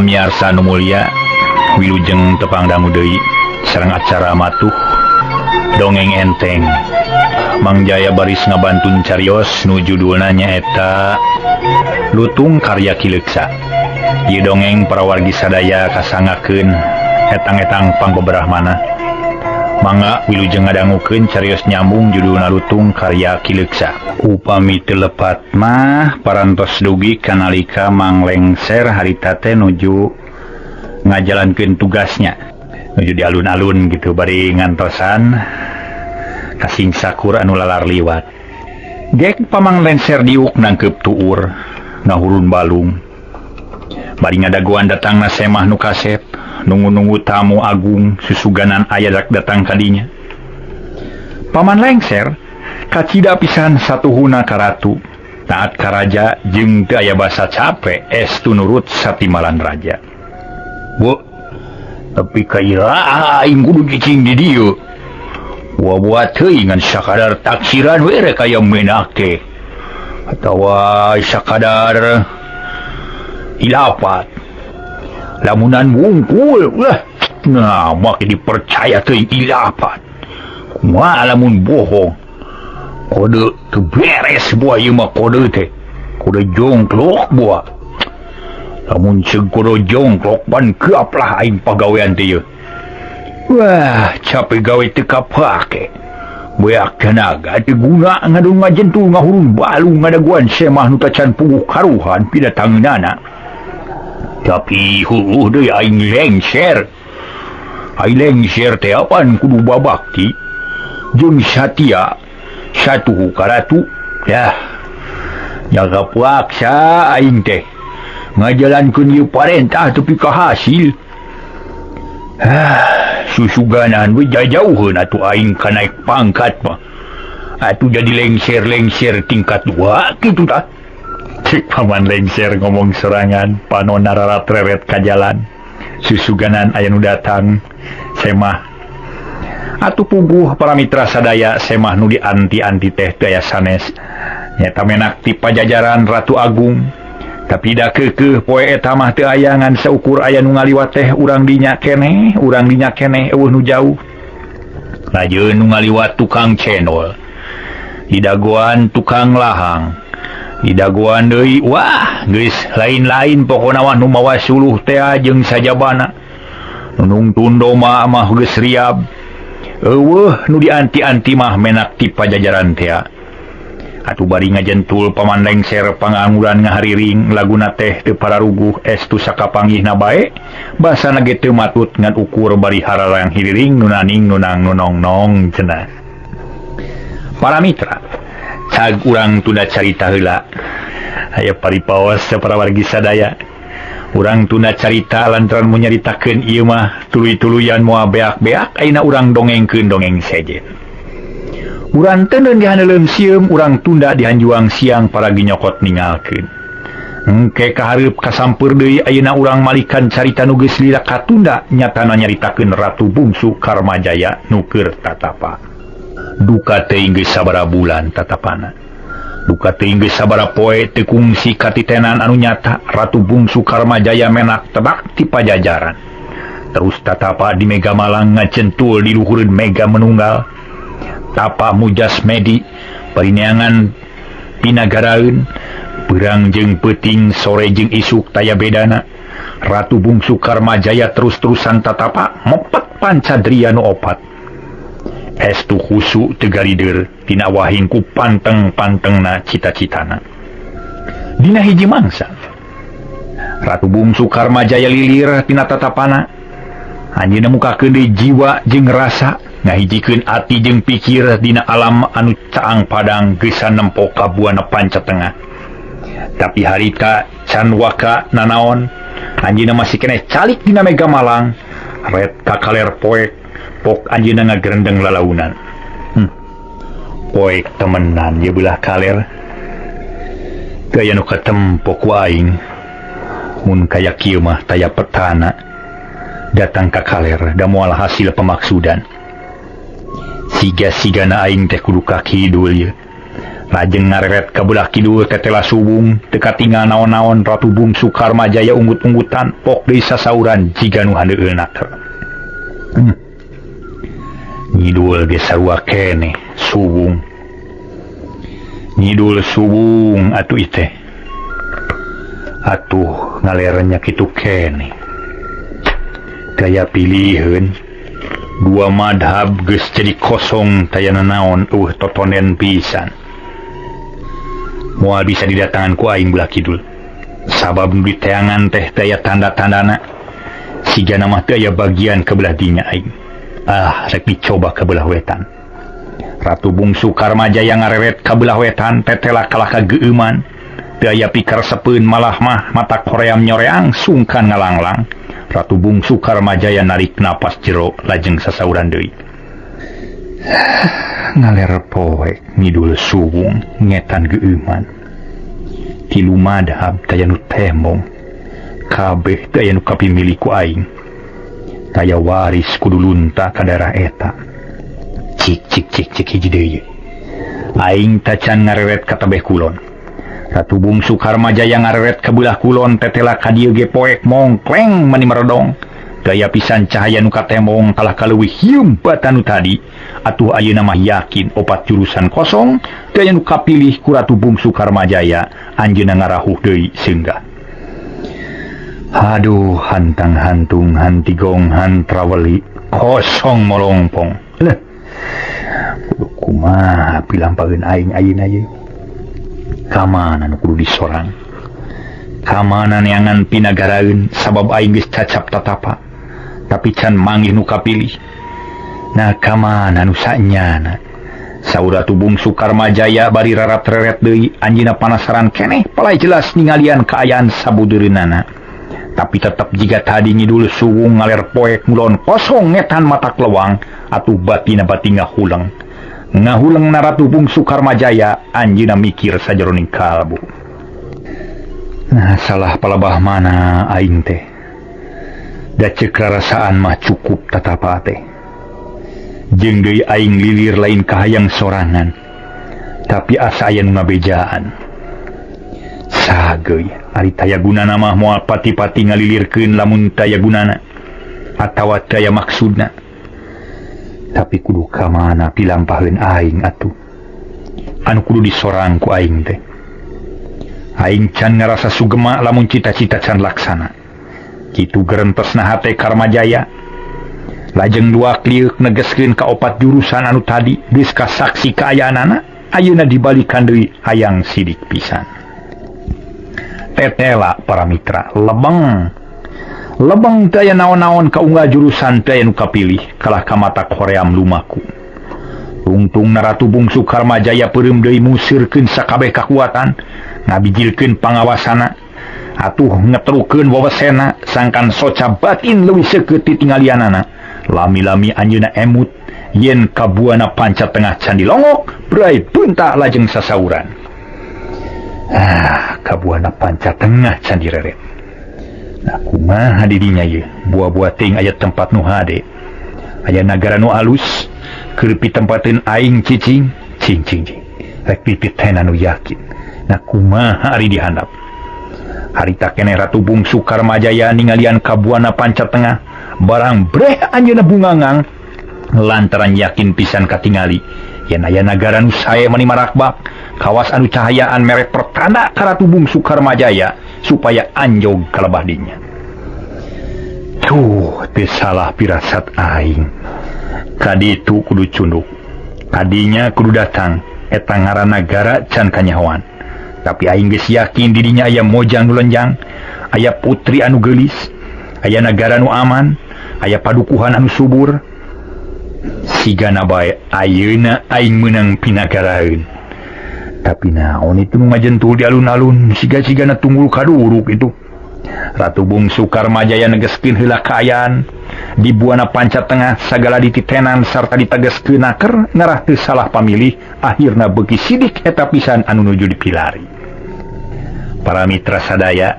Pamiarsa nu mulya, wilujeng tepang dangu deui sareng acara matuh dongeng enteng. Mang Jaya baris ngabantun carios nu judulna nyaeta Lutung Karya Ki Leuksa. Ieu dongeng para wargi sadaya kasangakeun etang-etang pangbeberah mana. Mangga wilujeng ngadangukeun carios nyambung judulna Lutung Karya Ki Leuksa. Upami teu lepat mah parantos dugi kanalika Mang Lengser harita teh nuju ngajalankeun tugasnya, nuju di alun-alun gitu bari ngantosan kasing sakur anu lalar liwat. Gek Pamang Lengser diuk nangkep tuur ngahurun balung. Bari ngadagoan datangna semah nu kasep, nunggu-nunggu tamu agung susuganan aya dak datang kadinya. Paman Lengser kacida pisan satuhuna ka ratu, taat ka raja jeung teu aya basa cape estu nurut satimalan raja. Bu, tapi kaira aing kudu cicing di dieu. Buat teuing ngan sakadar taksiran we rek aya menak teh. Atawa sakadar ilapat. Lamunan wungkul lah. Nah, make dipercaya teuing ilapat. Kumaha lamun bohong. Kode teu beres buah ieu mah kode teh. Kode jongklok buah. Lamun ceuk kode jongklok pan geap lah aing pagawean teh ieu. Wah, capek gawe teu kapake. Beak tenaga teu guna ngadung ngajentul ngahurun balung ngadaguan semah nu tacan puguh karuhan pidatangeunana. Tapi heueuh deui aing lengser. Aing lengser teh apan kudu babakti jeung satia satuhu ka ratu. Yah, jaga paksa aing teh ngajalankeun ieu parentah tepi ka hasil. Susuganan we jajauheun atuh aing ka naik pangkat mah. Atuh jadi lengser-lengser tingkat 2 kitu tah. Cik Paman Lengser ngomong serangan, panona rarat-reret ka jalan. Susuganan aya nu datang, semah. Atuh puguh para mitra sadaya semah nu dianti-anti teh teu aya sanes. Nyata menak ti pajajaran Ratu Agung. Tapi da keukeuh poe eta mah teu aya ngan saukur aya nu ngaliwat teh urang dinya keneh, urang dinya keneh eueuh nu jauh. Lajeun nu ngaliwat tukang cendol. Didagoan tukang lahang. Didagoan deui, wah geus lain-lain pokona mah nu mawa suluh teh jeung sajabana. Nu nungtun doma mah geus riab. Eueuh nu dianti-anti mah menak ti pajajaran teh. Atuh bari ngajentul Paman Lengser pangangguran ngahariring laguna teh teu pararuguh estu sakapanggihna bae basana ge teu matut ngan ukur bari hararang hiriring nunaning nunang nunong-nong cenah. Para mitra, cag urang tunda carita heula. Aya paripaos para wargi sadaya. Urang tunda carita lantaran mun nyaritakeun ieu mah tuluy-tuluyan moal beak-beak ayeuna urang dongengkeun dongeng sejen. Urang teuneun dihaneuleum sieum, urang tunda dihanjuang siang paragi nyokot ningalkeun. Engke kahareup kasampeur deui ayeuna urang malikan carita nu geus lila katunda nyatana nyaritakeun Ratu Bungsu Karmajaya nu keur tatapa. Duka teuing geus sabaraha bulan tatapana. Duka teuing geus sabaraha poe teu kungsi katitenan anu nyata Ratu Bungsu Karmajaya menak tebak ti pajajaran. Terus tatapa di Mega Malang ngacentul di luhureun Mega Menunggal. Tapa mujas medi parineangan pinagaraeun beurang jeung peuting sore jeung isuk taya bedana. Ratu Bungsu Karmajaya terus-terusan tatapa mepet pancadria nu opat. Estu khusu teu garider tina wahing ku panteng-pantengna cita-citana. Dina hiji mangsa Ratu Bungsu Karmajaya lilir tina tatapana. Anjeunna mukakeun deui jiwa jeung rasa ngahijikeun ati jeung pikir dina alam anu caang padang geusan nempo ka buana panca tengah. Tapi harita can waka nanaon anjeunna masih keneh calik dina Mega Malang ret ka kaler poek pok anjeunna ngagerendeng lalaunan. Poek temenan ieu belah kaler. Teu aya nu katempo ku aing. Mun kaya kieu mah taya petana. Datang ka kaler da moal hasil pemaksudan. Siga-sigana aing teh kudu ka kidul ieu. Lajeng ngareret ka belah kidul tetela subung teu katinggal naon-naon Ratu Bungsu Karmajaya unggut-unggutan pok deui sasauran jiga nu handeueuna. Ngidul ge sarua keneh subung. Ngidul subung atuh teh. Atuh ngalernya kitu keneh. Gaya piliheun dua madhab geus jadi kosong taya nanaon eueuh totonen pisan. Moal bisa didatangan ku aing belah kidul. Sabab nu diteangan teh teu aya tanda-tandana. Sigana mah teu aya bagian ke belah dinya aing. Ah, rek dicoba ke belah wetan. Ratu Bungsu Karmajaya ngareret ka belah wetan tetela kalah ka geueuman. Teu aya pikaresepeun malah mah mata koream nyoreang sungkan ngalanglang. Ratu Bungsu Karmajaya narik napas jero lajeng sasauran deui. Ngaler poek ngidul suwung ngetan geueuman. Tilu madhab taya nu temong. Kabeh taya nu kapimilih ku aing. Taya waris kudu lunta ka daerah eta. Cik cik cik cik hiji deui. Aing tacan ngareret ka tebeh kulon. Ratu Bungsu Karmajaya ngareret ka belah kulon tetela ka dieu ge poek mongkleng mani meredong. Gaya pisan cahaya nu katembong kalah kaleuwih hieum bata nu tadi. Atuh ayeuna mah yakin opat jurusan kosong teu aya nu kapilih ku Ratu Bungsu Karmajaya anjeunna ngarahuh deui seunggah. Aduh hantang hantung hantigong hantraweli kosong molongpong. Leh. Kudu kumaha pilampaheun aing ayeuna ye. Ka mana nu kudu disorang? Ka mana neangan pinagaraeun sabab aing geus cacap tatapa. Tapi can manggih nu kapilih. Nah ka mana nu sanyana? Saur Ratu Bungsu Karmajaya bari rarat-reret deui anjeunna panasaran keneh palai jelas ningalian kaayaan sabudeureunana. Tapi tetep jiga tadi ngidul suwung ngaler poek ngulon kosong ngetan mata kelewang atuh batina bati ngahuleng. Ngahuleng na Ratu Bungsu Karmajaya anjeunna mikir sajeroning kalbu. Nah salah palebah mana aing teh. Da ceuk rarasaan mah cukup tatapa teh. Jeung deui aing lilir lain kahayang sorangan. Tapi asa aya nu ngabejaan. Sageuy ari taya gunana mah moal pati-pati ngalilirkeun lamun taya gunana atawa taya maksudna. Tapi kudu ka mana pilampaheun aing atuh. Anu kudu disorang ku aing teh. Aing can ngarasa sugema lamun cita-cita can laksana. Kitu gerentesna hate Karmajaya. Lajeng dua kliuk negeskeun ka opat jurusan anu tadi geus kasaksi kaayaanana ayeuna dibalikan deui hayang sidik pisan. Tetela para mitra lebeng. Lebeng teu aya naon-naon kaunggal jurusan teu aya nu kapilih kalah ka mata koream lumaku. Tungtung Ratu Bungsu Karmajaya peureum deui musirkeun sakabeh kakuatan, ngabijilkeun pangawasana, atuh ngetrukeun wewesena sangkan soca batin leuwih seukeut titinggalianana. Lami-lami anjeunna emut yen kabuana panca tengah candi longok brai beunta lajeng sasauran. Ah, kabuana panca tengah candi reret. Nah kumaha dirinya ye, buah-buah ting aya tempat nu hade. Aya nagara nu alus, keur pitempateun aing cicing, cing cing cing. Rek pipitenan nu yakin. Nah kumaha ari dihandap. Harita keneh Ratu Bungsu Karmajaya ningalian kabuana panca tengah, barang breh anjeunna bungangang lantaran yakin pisan katingali yen aya nagara nu sae mani marakbak, kawas anu cahayaan mere pertanda ka Ratu Bungsu Karmajaya supaya anjog kalebah dinya. Tuh, teu salah pirasat aing. Kaditu kudu cunduk. Kadinya kudu datang eta ngaran nagara can kanyahoan. Tapi aing geus yakin didinya aya mojang nu lenjang, aya putri anu geulis, aya nagara nu aman, aya padukuhan anu subur. Sigana bae ayeuna aing meunang pinagaraeun. Tapi naon itu nu ngajentul di alun-alun, siga-sigana tunggul kaduruk itu. Ratu Bungsu Karmajaya negeskeun heula kaayaan di buana panca tengah sagala dititenan sarta ditegeskeun naker ngarah teu salah pamilih akhirna beuki sidik eta pisan anu nuju dipilari. Para mitra sadaya,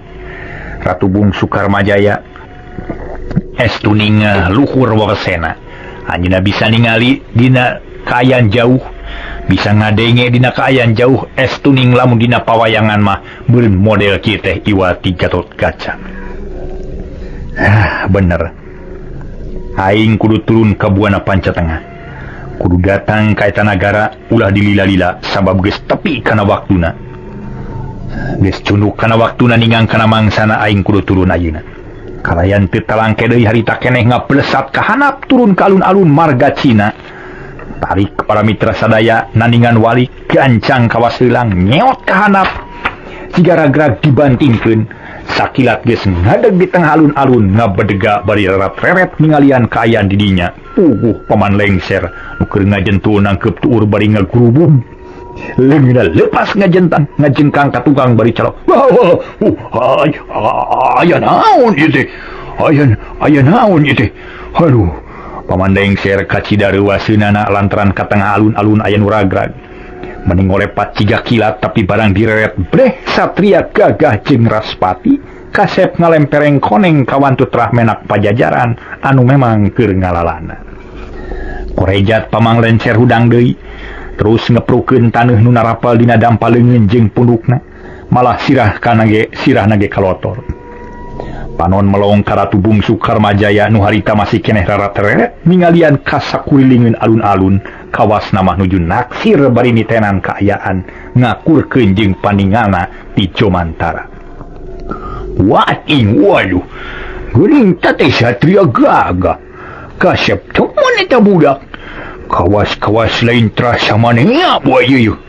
Ratu Bungsu Karmajaya estu ningah luhur wewesena. Anjeunna bisa ningali dina kaayaan jauh Bisa ngadenge dina kaayaan jauh es tuning lamun dina pawayangan mah beureun model kieu teh iwati Gatotkaca. Ah, bener. Aing kudu turun ka Buana Panca Tengah. Kudu datang ka eta nagara ulah dilila-lila sabab geus tepi kana waktuna. Geus cunduk kana waktuna ningang kana mangsana aing kudu turun ayeuna. Kalayan teu talangke deui harita keneh ngaplesat ka handap turun ka alun-alun marga Cina. Tarik para mitra sadaya naningan wali gancang kawas heulang nyeot ka handap. Siga ragrag dibantingkeun sakilat geus ngadeg di tengah alun-alun ngabedega bari reret-reret ningalian kaayaan di dinya. Puguh paman lengser nu keur ngajentul nangkeup tuur bari ngagurubung. Leungeunna lepas ngajentan ngajengkang ka tukang bari calok. Aya naon ieu teh? Aya naon ieu teh? Aduh, paman lengser kacida reuwaseunana lantaran ka tengah alun-alun aya nu ragrag. Mending ngolepat ciga kilat tapi barang direret breh satria gagah jeung Raspati kasep ngalempereng koneng kawantu terah menak pajajaran anu memang keur ngalalana. Korejat pamang lencer hudang deui terus ngeprukeun taneuh nu narapal dina dampa leungeun jeung pundukna malah sirah kanage sirah nage kalotor. Panon melong ka Ratu Bungsu Karmajaya nu harita masih keneh rarat-reret ningalian kasakulilingeun alun-alun kawas namah nuju naksir bari nitenan kaayaan ngakurkeun jeung paningana ti Jomantara. Wating waduh geuning teh satria gagah kasep temen eta budak kawas-kawas lain terasa manehna buah ieu.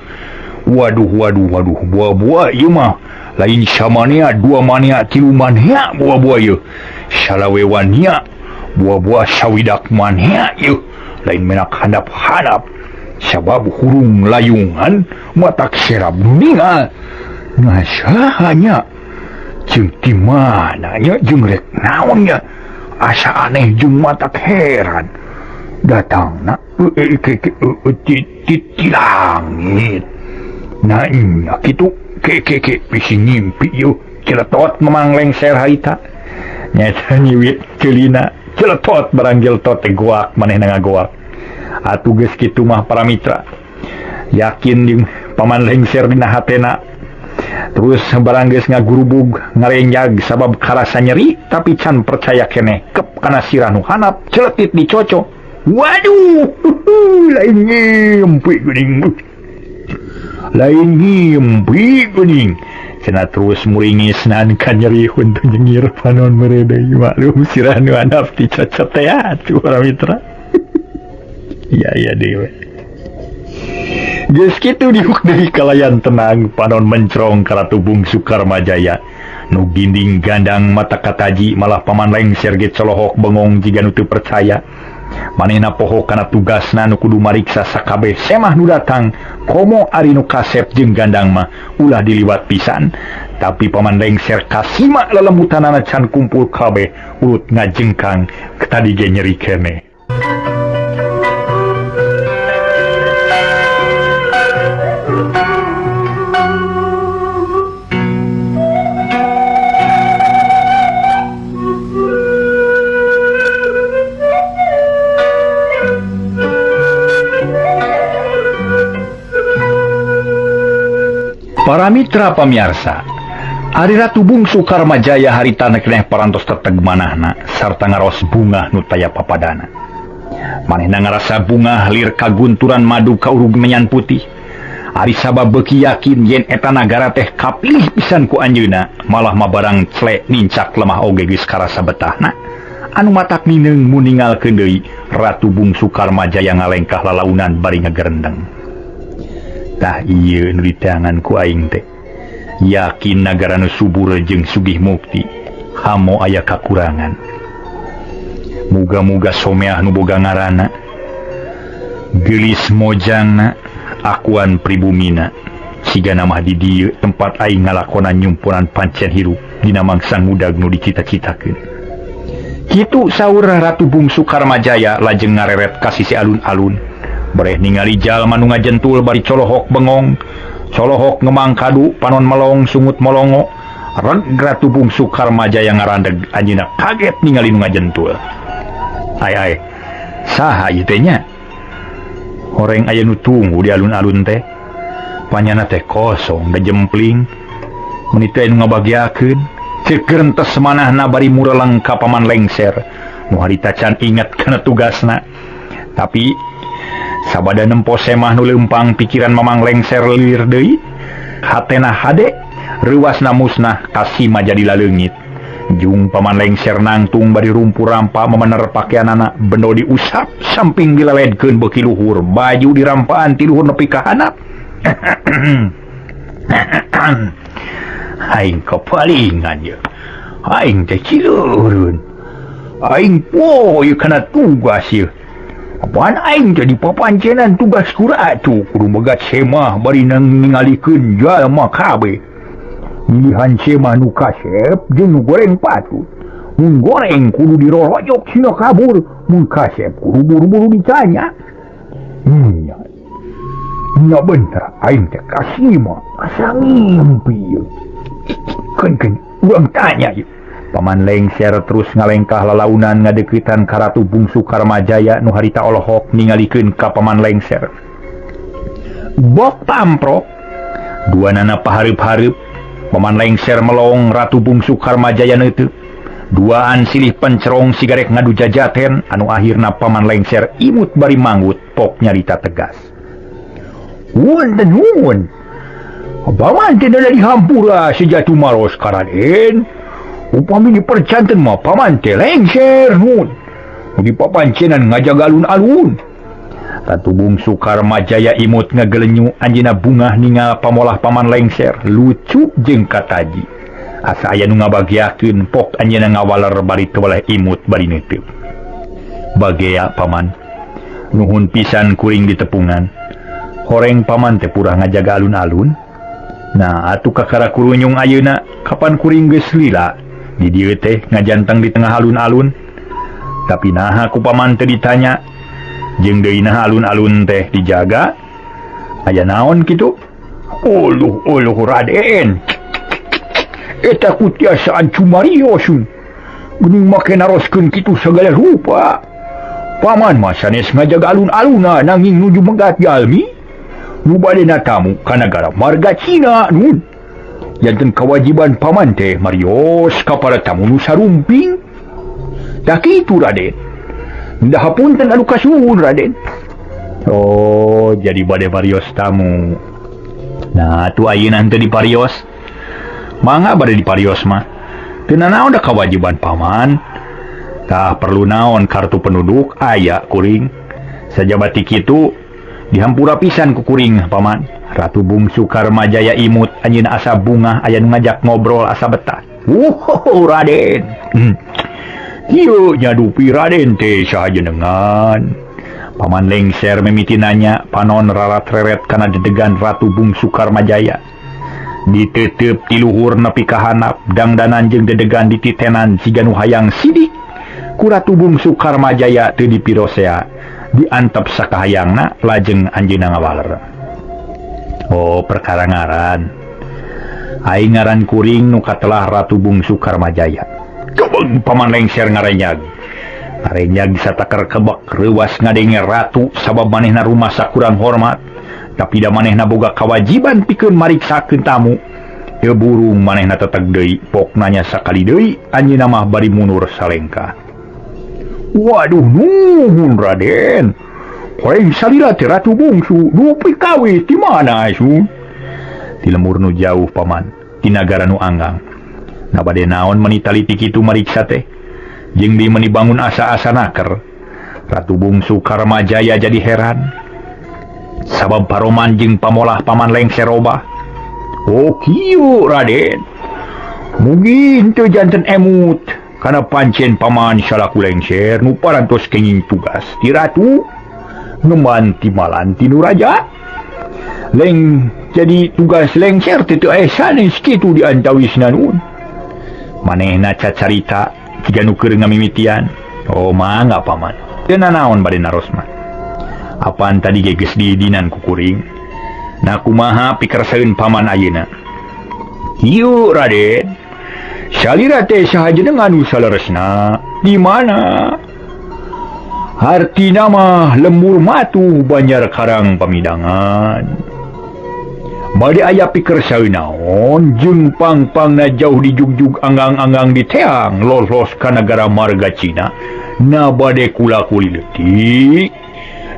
Waduh waduh waduh buah-buah ieu mah lain samanea dua manea tilu manea buah-buah ieu salawewania buah-buah sawidak manea ieu lain menak handap-handap sabab hurung layungan matak serab ningal nah sahanya jeung di mana nya jeung rek naon nya asa aneh jeung matak heran datangna ti langit nah nya kitu ke bisi ngimpi yeuh celetot memang lengser harita nyaeta nyiwit ceulina celetot barang jeltot teh goak manehna ngagoak atuh geus kitu mah para mitra yakin jeung paman lengser dina hatena terus barang geus ngagurubug ngarenjag sabab karasa nyeri tapi can percaya keneh kep kana sirah nu handap celetit dicoco waduh lain ngimpi geuning lain ngimpi geuning cenah terus muringis nan ka nyeri huntu nyengir panon mere deui maklum sirah nu handap dicocot teh atuh para mitra. Iya iya deui. Geus kitu diuk deui kalayan tenang panon mencrong ka Ratu Bungsu Karmajaya nu ginding gandang mata kataji malah paman lengser ge colohok bengong jiga nu teu percaya. Manehna poho kana tugasna nu kudu mariksa sakabeh semah nu datang komo ari nu kasep jeung gandang mah ulah diliwat pisan tapi paman lengser kasima lelemutanana can kumpul kabeh urut ngajengkang tadi ge nyeri keneh. Para mitra pamiarsa, Ari Ratu Bungsu Karmajaya harita keneh parantos teteg manahna sarta ngaros bungah nu taya papadana. Manehna ngarasa bungah lir kagunturan madu ka urug menyan putih. Ari sabab beuki yakin yen eta nagara teh kapilih pisan ku anjeunna, malah mabarang clek nincak lemah oge geus karasa betahna. Anu matak mineung muningalkeun deui Ratu Bungsu Karmajaya ngalengkah lalaunan bari ngagerendeng. Tah ieu nu diteangan ku aing teh yakin nagara nu subur jeung sugih mukti hamo aya kakurangan. Muga-muga someah nu boga ngaranna geulis mojangna akuan pribumina sigana mah di dieu tempat aing ngalakonan nyumpunan pancen hirup dina mangsa ngudag nu dicita-citakeun. Kitu saur Ratu Bungsu Karmajaya lajeng ngareret ka sisi alun-alun. Bereh ningali jalma nu ngajentul bari colohok bengong colohok ngemang kadu panon melong sungut molongo reg Ratu Bungsu Karmajaya ngarandeg anjeunna kaget ningali nu ngajentul. Ai ai saha ieu teh nya? Horeng aya nu tunggu di alun-alun teh. Panyana teh kosong da jempling. Meuni teh nu ngabagiakeun. Ceuk gerentes manahna bari mureleng ka Paman Lengser. Nu harita can inget kana tugasna. Tapi sabada nempo semah nu leumpang pikiran Mamang Lengser lilir deui. Hatena hade, reuasna musnah kasima jadi laleungit. Jung Paman Lengser nangtung bari rumpu rampa memener pakaianana bendo diusap samping dileledkeun beuki luhur baju dirampaan ti luhur nepi ka handap. Aing kapalingan ye. Aing teh cileureun. Aing poho ieu kana tugas ieu. Apaan aing teh dipapancenan tugas ku ratu kudu megat semah bari ningalikeun jalma kabeh. Milihan semah nu kasep jeung nu goreng patut. Mun goreng kudu dirorojok sina kabur, mun kasep kudu buru-buru ditanya. Nya. Nya bener aing teh kasima asa ngimpi ieu. Keun-keun urang tanya ieu. Paman Lengser terus ngalengkah lalaunan ngadeuketan ka Ratu Bungsu Karmajaya nu harita olohok ningalikeun ka Paman Lengser. Bok pamprok duanana pahareup-hareup. Paman Lengser melong Ratu Bungsu Karmajaya neuteuk. Duaan silih pencerong sigarek ngadu jajaten anu akhirna Paman Lengser imut bari manggut pok nyarita tegas. Wonten nuhun. Paman teh dihampura sejatu maros ka Raden. Upami dipercanten mah paman teh lengser nun. Di papancenan ngajaga alun-alun. Ratu Bungsu Karmajaya imut ngagelenyu anjeunna bungah ningal pamolah Paman Lengser lucu jeung kataji. Asa aya nu ngabagiakeun pok anjeunna ngawaler bari teu weleh imut bari neuteub. Bagea paman. Nuhun pisan kuring ditepungan. Horeng paman teh purah ngajaga alun-alun. Nah atuh kakara kurunyung ayeuna kapan kuring geus lila. Di dieu teh ngajantang di tengah alun-alun. Tapi naha ku paman teh ditanya. Jeung deui naha alun-alun teh dijaga. Aya naon kitu? Uluh uluh Raden. Eta ku tiasaan cumarios. Geuning make naroskeun kitu sagala rupa. Paman mah sanes ngajaga alun-aluna nanging nuju megat jalmi. Nu badena tamu ka nagara marga Cina nun. Janten kewajiban paman teh marios ka para tamu nu sarumping. Tah kitu Raden. Dah hapunten anu kasuhun Raden. Oh, jadi bade marios tamu. Nah, atuh ayeuna henteu diparios. Mangga bade diparios mah. Teu nanaon da kewajiban paman. Tah perlu naon kartu penduduk aya kuring. Sajabati kitu dihampura pisan ku kuring paman. Ratu Bungsu Karmajaya imut anjeunna asa bungah aya nu ngajak ngobrol asa betah. Wuh, Raden. Ieu nya dupi Raden teh saha jenengan. Paman Lengser mimiti nanya panon rarat-reret kana dedegan Ratu Bungsu Karmajaya. Ditetep ti luhur nepi ka handap dangdanan jeung dedegan dititenan siga nu hayang sidik. Ku Ratu Bungsu Karmajaya teu dipirosea. Diantep sakahayangna lajeng anjeunna ngawaler. Oh, perkara ngaran. Aing ngaran kuring nu katelah Ratu Bungsu Karmajaya. Kebeng Paman Lengser ngarenyag. Ngarenyag sataker kebek reuas ngadenge ratu sabab manehna rumasa kurang hormat. Tapi da manehna boga kawajiban pikeun mariksakeun tamu. Teu burung manehna teteg deui, pok nanya sakali deui anjeunna mah bari mundur salengkah. Waduh nuhun Raden. Horeng salila teh Ratu Bungsu dupi kawis di mana su? Ti lemur nu jauh paman, ti nagara nu anggang. Na bade naon meni taliti kitu mariksa teh? Jeung di meni bangun asa-asa naker. Ratu Bungsu Karmajaya jadi heran. Sabab paroman jeung pamolah Paman Lengser robah. Oh kieu Raden. Mugi henteu janten emut. Kana pancen paman salaku lengser nu parantos kenging tugas ti ratu ngeman timalan ti nu raja. Leng jadi tugas lengser teh teu aya sanes kitu di antawisna nun. Manehna cacarita jiga nu keur ngamimitian. Oh mangga paman. Teu nanaon bade naros mah. Apaan tadi ge geus diidinan ku kuring. Nah kumaha pikerseueun paman ayeuna? Kieu Raden. Salira teh saha jenengan nu saleresna? Di mana? Hartina mah lembur matuh Banjar Karang pamidangan. Bade aya pikersa naon jeung pang-pangna jauh dijugjug anggang-anggang di teang lolos ka nagara marga Cina. Na bade kula-kuli leutik,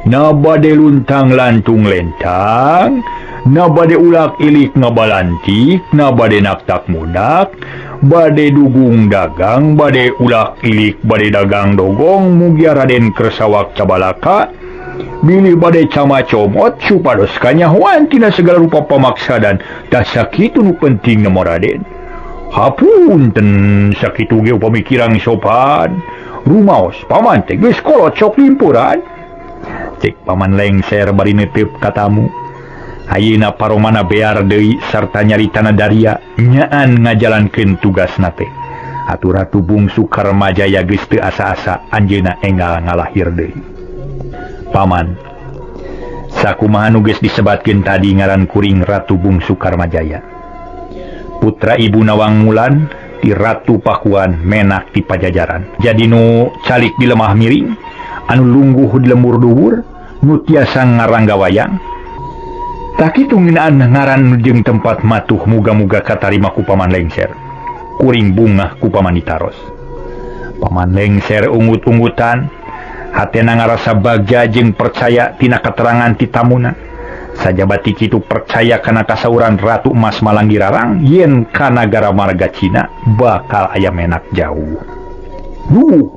na bade luntang lantung lentang, na bade ulak ilik ngabalantik, na bade naktak mudak, bade dugung dagang, bade ulak ilik bade dagang dogong, mugia Raden Kersawak cabalaka, bilih bade cama comot supados kanyahoan tina segala rupa pamaksadan. Tah sakitu nu penting na Raden. Hapunten sakitu ge pamikiran sopan. Rumaos paman teh geus kolot sok limpuran. Cek paman lengser bari neuteup ka tamu. Ayeuna paromana bear deui sarta nyaritana daria nyaan ngajalankeun tugasna teh. Atuh Ratu Bungsu Karmajaya geus teu asa-asa anjeunna enggal ngalahir deui. Paman, sakumaha nu geus disebatkeun tadi ngaran kuring Ratu Bungsu Karmajaya. Putra Ibu Nawang Mulan ti Ratu Pakuan menak ti Pajajaran. Jadi nu calik di lemah miring, anu lungguh di lembur dhuwur, nu tiasa ngarangga wayang. Tak kitu ngeunaan ngaran jeung tempat matuh muga-muga katarima ku Paman Lengser. Kuring bungah ku Paman ditaros. Paman Lengser ungut-ungutan, hatena ngarasa bagja jeung percaya tina keterangan ti tamuna. Sajabati kitu percaya kana kasauran Ratu Emas Malanggirarang yen ka nagara marga Cina bakal aya menak jauh. Duh,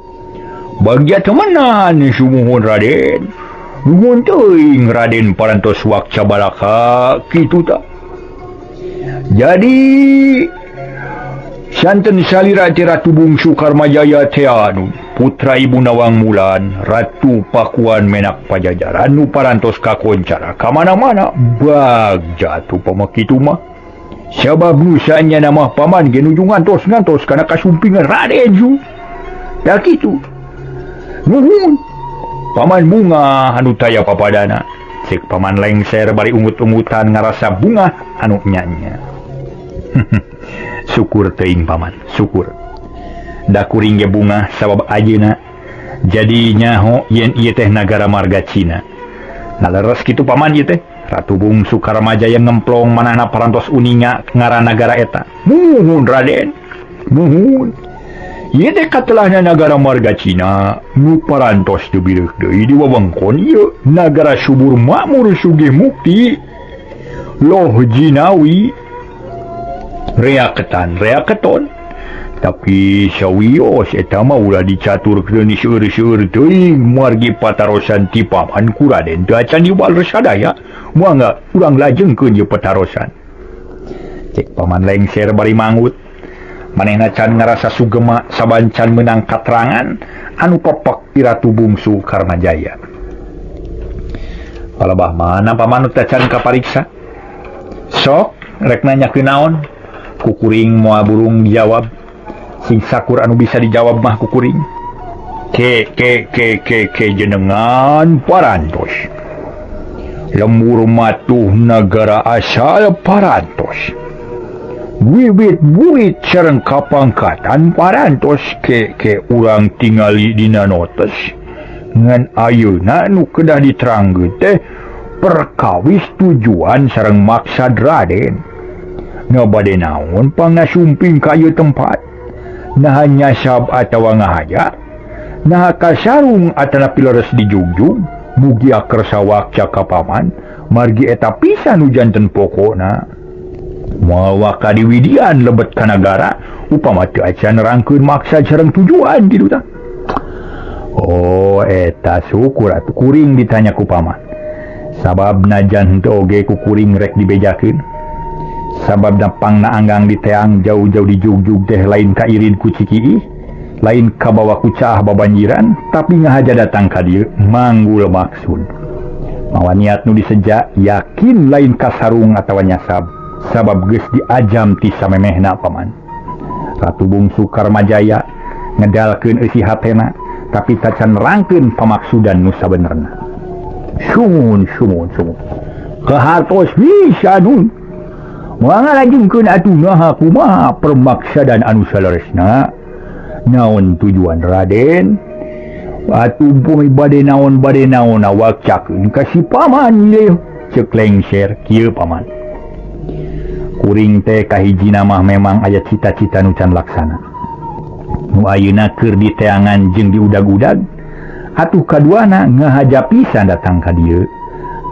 bagja temenan sumuhun Raden. Nuhun teuing Raden parantos wakca balaka kitu ta. Jadi santen salira teh Ratu Bungsu Karmajaya teh anu putra Ibu Nawang Mulan, Ratu Pakuan menak Pajajaran nu parantos kakoncara ka mana-mana bagja atuh pamakitu mah. Sabab nusanya nama paman ge nuju ngantos-ngantos kana kasumpingan Raden ju. Da kitu. Nuhun. Paman bunga anu taya papadana. Cek paman lengser bari ungut-ungutan ngarasa bunga anu nyanya. Syukur teuing paman, syukur. Da kuring ge bunga sabab ajeuna jadi nyaho yen ieu teh nagara marga Cina. Nah leres kitu paman ieu teh. Ratu Bungsu Karmajaya ngemplong manahna parantos uninga ngaran nagara eta. Muhun Raden, muhun. Ieu teh katelahna nagara marga Cina nu parantos teu bireuk deui di wewengkon ieu nagara subur makmur sugih mukti loh jinawi reaketan reaketon. Tapi sawios eta mah ulah dicaturkeun seueur-seueur teuing margi patarosan ti paman ku Raden teu acan diwaler sadaya. Mangga urang lajengkeun ieu patarosan. Cek paman lengser bari mangut. Manehna can ngarasa sugema saban can meunang katerangan anu pepek ti Ratu Bungsu Karmajaya. Palebah mana paman nu can kapariksa? Sok rek nanyakeun naon? Ku kuring moal burung jawab. Sing sakur anu bisa dijawab mah ku kuring. Ke ke ke ke ke jenengan parantos. Lembur matuh nagara asal parantos. Wiwit burit sareng kapangkatan parantos ke ke urang tingali dina notes. Ngan ayeuna nu kedah diterangkeun teh perkawis tujuan sareng maksad Raden. Na bade naon pangasumping ka ieu tempat? Naha nyasab atawa ngahaja? Naha kasarung atanapi leres dijugjug? Mugia kersa wakca ka paman margi eta pisan nu janten pokona. Mawa kadiwidian lebet ka nagara upama teu acan nerangkeun maksad sareng tujuan kitu tah. Oh eta syukur atuh kuring ditanya ku paman. Sabab najan henteu oge ku kuring rek dibejakeun. Sabab pangna anggang diteang jauh-jauh dijugjug teh lain kairin ku cikiih, lain kabawa ku caah babanjiran, tapi ngahaja datang ka dieu manggul maksud. Mawa niat nu diseja yakin lain kasarung atawa nyasab, sabab geus diajam ti samemehna paman. Ratu Bungsu Karmajaya ngedalkeun eusi hatena, tapi tacan nerangkeun pamaksudan nu sabenerna. Sumun sumun sumun. Kahartos bisa nun. Mangga lajengkeun atuh naha kumaha permaksadan anu saleresna. Naon tujuan Raden? Atuh bumi bade naon awak cakeun ka si paman ieu ceuk lengser kieu paman. Kuring teh kahijina mah memang aya cita-cita nu can laksana. Nu ayeuna keur diteangan jeung diudag-udag atuh kaduana ngahaja pisan datang ka dieu.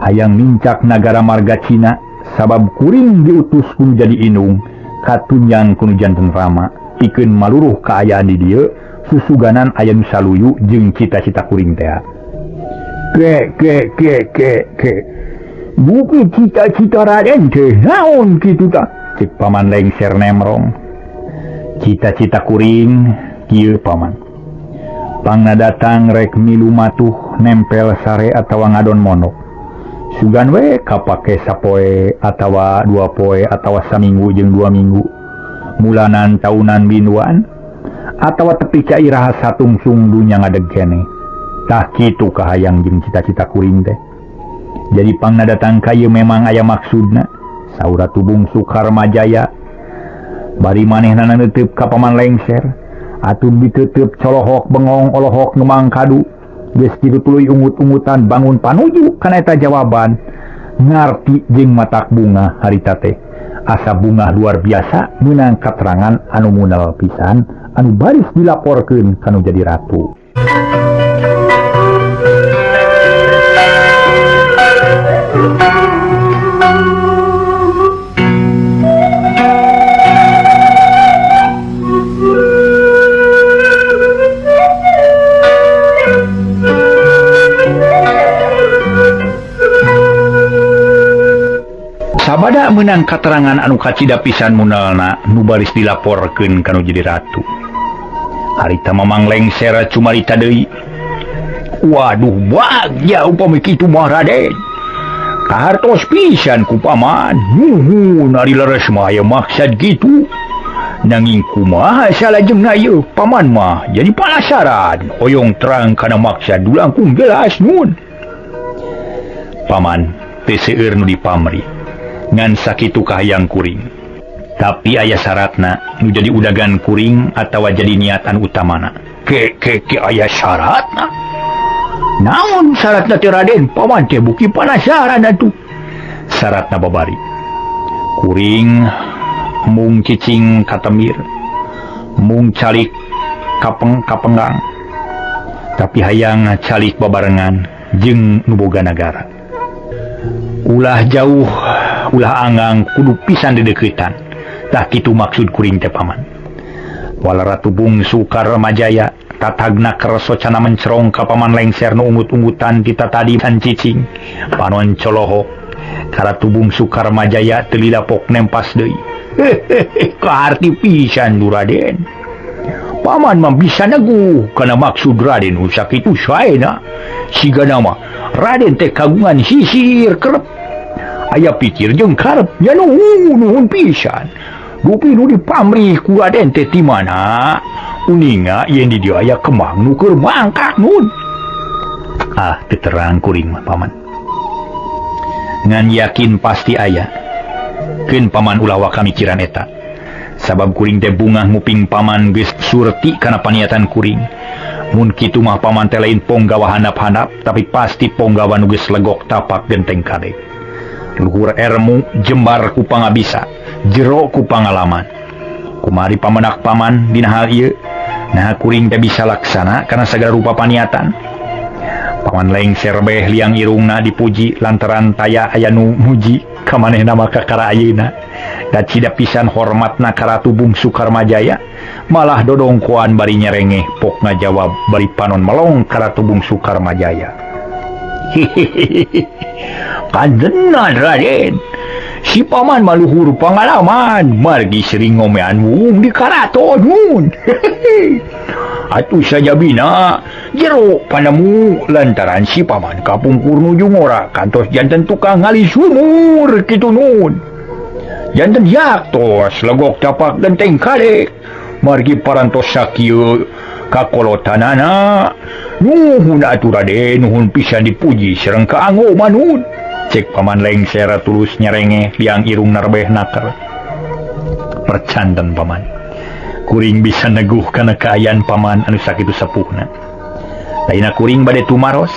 Hayang nincak nagara marga Cina sabab kuring diutus ku jadi inung katunjang ku nu janten rama pikeun maluruh kaayaan di dieu susuganan aya nu saluyu jeung cita-cita kuring teh. Ke ke ke ke ke buku cita-cita Raden teh naon kitu tah? Cek paman lengser nemrong. Cita-cita kuring kieu paman. Pangna datang rek milu matuh nempel sare atawa ngadon monok. Sugan we kapake sapoe atawa dua poe atawa saminggu jeung 2 minggu. Mulanan taunan binduan atawa tepi ka iraha satungsung dunya ngadeg keneh. Tah kitu kahayang jeung cita-cita kuring teh. Jadi pangna datang ka ieu memang aya maksudna. Saur Ratu Bungsu Karmajaya bari manehna neuteub ka paman lengser. Atuh diteuteup colohok bengong olohok nu mangkadu. Geus kitu tuluy ungut-ungutan bangun panuju kana eta jawaban. Ngarti jeung matak bunga harita teh. Asa bunga luar biasa meunang katerangan anu munal pisan anu baris dilaporkeun ka nu jadi ratu. Sabada meunang katerangan anu kacida pisan munalna nu baris dilaporkeun ka nu jadi ratu. Harita mamang lengser cumarita deui. Waduh bagja upami kitu mah Raden. Kahartos pisan ku paman. Nuhun ari leres mah aya maksad kitu. Nanging kumaha salajengna ieu paman mah jadi panasaran. Hoyong terang kana maksad langkung jelas nun. Paman teu seueur nu dipamri. Ngan sakitu kahayang kuring. Tapi aya syaratna nu jadi udagan kuring atawa jadi niatan utamana. Ke ke ke aya syaratna. Naon syaratna teh Raden? Paman teh buki panasaran atuh. Syaratna babari. Kuring mung cicing katemir, mung calik kapeng kapenggang. Tapi hayang calik babarengan jeung nu boga nagara. Ulah jauh, ulah anggang kudu pisan dideuketan. Tah kitu maksud kuring teh paman. Wala Ratu Bungsu Karmajaya tatagna kersocana mencerong ka paman lengser nu ungut-ungutan kita tadi dan cicing. Panon colohok ka Ratu Bungsu Karmajaya teu lilapok nempas deui. Hehehe, kaharti pisan du Raden. Paman mah bisa neguh kana maksud Raden nu sakitu saena. Sigana mah Raden teh kagungan sisir kerep. Aya pikir jeung karep nya nuhun nuhun pisan. Dupi nu dipamrih ku Raden teh ti mana? Uninga yen di dieu aya kemang nu keur mangkak nun. Ah, teu terang kuring mah paman. Ngan yakin pasti aya. Keun paman ulah waka mikiran eta. Sabab kuring teh bungah nguping paman geus surti kana paniatan kuring. Mun kitu mah paman teh lain ponggawa handap-handap, tapi pasti ponggawa nu geus legok tapak genteng kadek. Luhur ermu jembar ku pangabisa, jero ku pangalaman. Kumari pamenak paman dina hal ieu, nah kuring teh bisa laksana kana sagala rupa paniatan. Paman lengser beh liang irungna dipuji lantaran taya aya nu muji ka manehna mah kakara ayeuna. Da cida pisan hormatna ka Ratu Bungsu Karmajaya, malah dodongkoan bari nyerengeh pok ngajawab bari panon melong ka Ratu Bungsu Karmajaya. Hehehe. Kanjenan Raden, si paman maluhur pangalaman, margi sering ngomean wung di karaton nun. Atuh sajabina jero panemu lantaran si paman kapungkur nuju ngora kantos janten tukang ngali sumur kitu nun. Janten yaktos legok tapak genteng kadek margi parantos sakieu kakolotanana. Nuhun atuh Raden, nuhun pisan dipuji sareng kaanggo manun. Cek paman lengser tulus nyerengeh liang irung narbeh naker. Percanten paman. Kuring bisa neguh kana kaayaan paman anu sakitu sepuhna. Ayeuna kuring bade tumaros.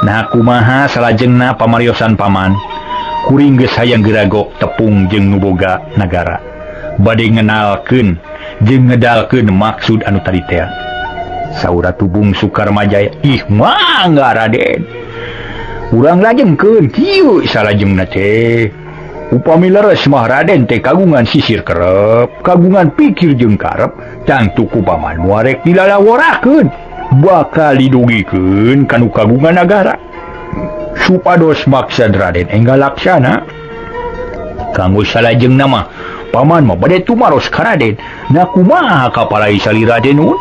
Nah kumaha salajengna pamariosan paman. Kuring geus hayang geragok tepung jeung nu boga nagara. Bade ngenalkeun jeung ngedalkeun maksud anu tadi teh. Saur Ratu Bungsu Karmajaya, ih mangga Raden. Urang lajengkeun kieu salajengna teh. Upami leres mah Raden teh kagungan sisir kerep, kagungan pikir jeung karep, tangtu ku paman moal rek dilalaworakeun. Bakal didugikeun ka nu kagungan nagara. Supados maksad Raden enggal laksana. Kanggo salajengna mah paman mah bade tumaros ka Raden. Nah kumaha kapalai salira Raden nun?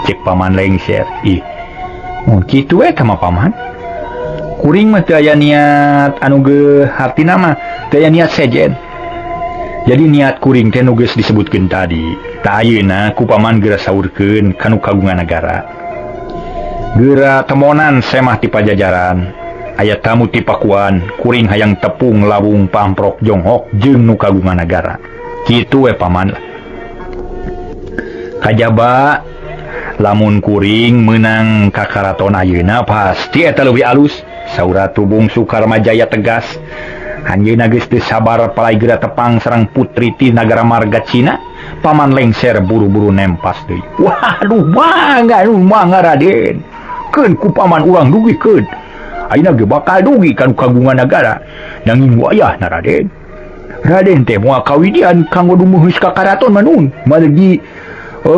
Cek paman lengser. Ih, mun kitu we ka mah paman. Kuring mah teu aya niat anu ge hartina mah teu aya niat sejen. Jadi niat kuring teh nu geus disebutkeun tadi. Tah ayeuna ku paman geura saurkeun ka nu kagungan nagara. Geura temonan semah ti Pajajaran. Aya tamu ti Pakuan, kuring hayang tepung lawung pamprok jonghok jeung nu kagungan nagara. Kitu we paman. Kajaba lamun kuring meunang ka karaton ayeuna pasti eta leuwih alus. Saur Ratu Bungsu Karmajaya tegas. Anjeunna geus teu sabar palai geura tepang sareng putri ti nagara marga Cina. Paman lengser buru-buru nempas deui. Waduh, mangga nu mangga Raden. Keun ku paman urang dugikeun. Ayeuna ge bakal dugi ka nu kagungan nagara. Nanging wayahna Raden. Raden teh moal kawidian kanggo dumuhus ka karaton mah nun. Margi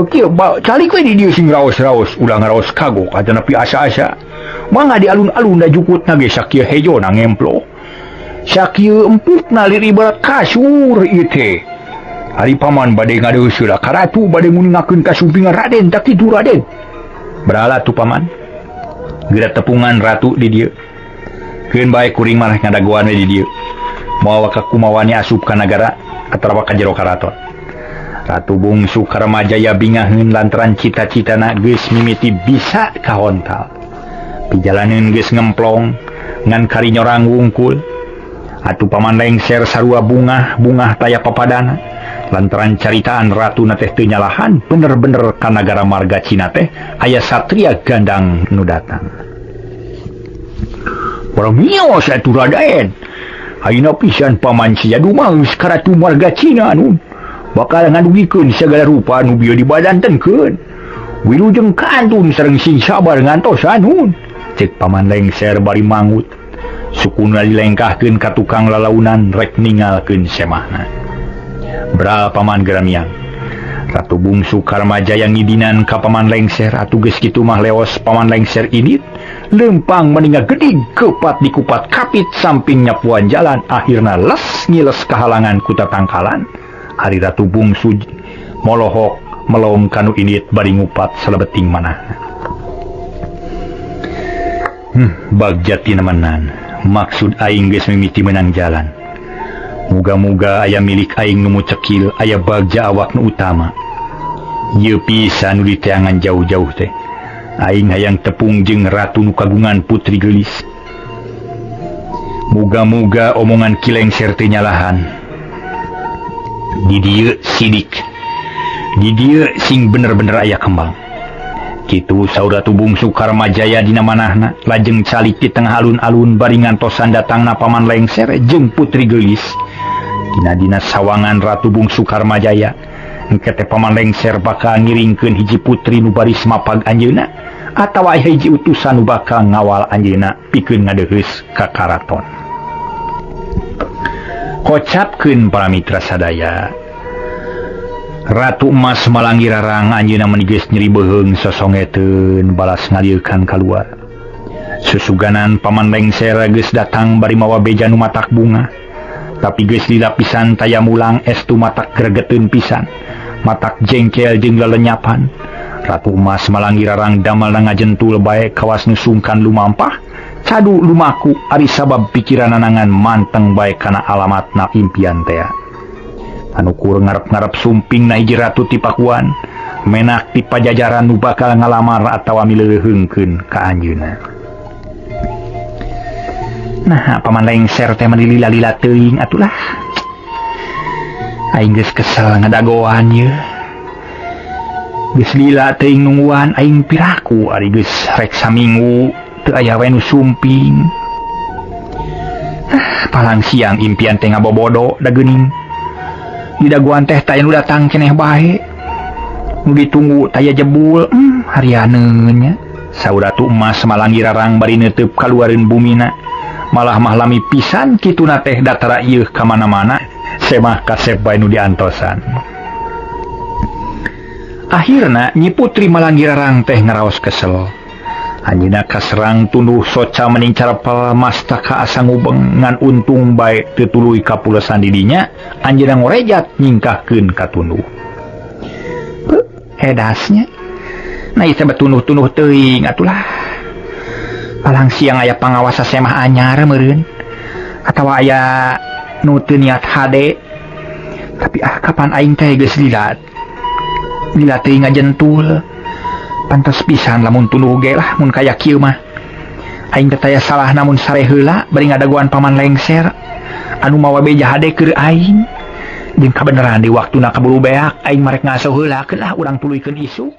kieu calik we di dieu sing raos-raos, ulah ngaraos kagok atanapi asa-asa. Mangga di alun-alun da jukutna ge sakieu hejona ngemplo. Sakieu empukna lir ibarat kasur ieu teh. Ari paman bade ngadeuseuh ka ratu bade nguningakeun kasumpingan Raden tak kitu Raden. Berala tu paman. Geura tepungan ratu di dieu. Keun bae kuring mah ngadagoan we di dieu. Moal ka kumawani asup ka nagara atawa ka jero karaton. Ratu Bungsu Karmajaya bingaheun lantaran cita-citana geus mimiti bisa kahontal. Pijalaneun geus ngemplong ngan kari nyorang wungkul. Atuh paman lengser sarua bungah, bungah taya papadana. Lantaran caritaan ratuna teh teu nyalahan, bener-bener ka nagara marga Cina teh aya satria gandang nu datang. Paramios atuh Raden. Ayeuna pisan paman sia dumaeus ka ratu marga Cina nun. Bakal ngadugikeun sagala rupa nu bieu dibadantenkeun. Wilujeng kantun sareng sing sabar ngantosan nun. Cek paman lengser bari mangut. Sukuna dilengkahkeun ka tukang lalaunan rek ningalkeun semahna. Bral paman geramiang. Ratu Bungsu Karmajaya ngidinan ka paman lengser atuh geus kitu mah leos paman lengser indit lempang meninggal gedig kepat dikupat kapit samping nyapuan jalan akhirna les ngiles kahalangan kuta tangkalan. Ari Ratu Bungsu molohok melong kanu indit bari ngupat salebeting manah. Bagja tinemenan maksud aing geus mimiti menang jalan. Muga-muga aya milik aing nu cekil aya bagja awak nu utama. Ieu pisan nu diteangan jauh-jauh teh. Aing hayang tepung jeung ratu nu kagungan putri geulis. Muga-muga omongan Ki Lengser teh nyalahan. Di dieu sidik. Di dieu sing bener-bener aya kembang. Kitu saur Ratu Bungsu Karmajaya dina manahna lajeng calik di tengah alun-alun bari ngantosan datangna paman lengser jeung putri geulis. Dina-dina sawangan Ratu Bungsu Karmajaya engke teh paman lengser bakal ngiringkeun hiji putri nu baris mapag anjeunna atawa aya hiji utusan nu bakal ngawal anjeunna pikeun ngadeuheus ka karaton. Kocapkeun para mitra sadaya. Ratu Emas Malangirarang anjeunna meni geus nyeri beuheung sosongeteun balas ngaliekan kaluar. Susuganan paman lengser geus datang bari mawa beja nu matak bunga. Tapi geus lila pisan taya mulang estu matak gregeteun pisan. Matak jengkel jeung lelenyapan. Ratu Emas Malangirarang damelna ngajentul bae kawas nu sungkan lumampah. Cadu lumaku ari sabab pikiranana ngan manteng bae kana alamatna impian tea. Anu kur ngarep-ngarep sumping na hiji ratu ti Pakuan, menak ti Pajajaran nu bakal ngalamar atawa mileuheungkeun ka anjeunna. Nah, paman lengser teh meni lila-lila teuing atulah. Aing geus kesel ngadagoan ye. Geus lila teuing nungguan aing piraku ari geus rek saminggu teu aya we nu sumping. Palang siang impian teh ngabobodo da geuning. Di daguan teh taya nu datang keneh bae. Nu ditunggu taya jebul, harianeun nya. Saur Ratu Emas Malangi Rarang bari neuteup kaluareun bumina. Malah mah lami pisan kituna teh datara ieu ka mana-mana, semah kasep bae nu diantosan. Akhirna Nyi Putri Malangi Rarang teh ngaraos kesel. Anjeunna kaserang tunduh soca mending carepel mastaka asa ngubeng ngan untung bae teu tuluy kapulesan di dinya, anjeunna ngorejat nyingkahkeun ka tunduh. Edasnya. Nah ieu teh betunduh-tunduh teuing atulah. Palang siang aya pangawasa semah anyar meureun atawa aya nu teu niat hade. Tapi ah kapan aing teh geus lila. Lila teuing ngajentul. Pantes pisan lamun tunduh ge lah mun kaya kieu mah. Aing teh taya salah namun sare heula bari ngadagoan paman lengser anu mawa beja hade keur aing. Jeung kabeneran di waktuna kaburu beak aing marek ngaso heula keun lah urang tuluykeun isuk.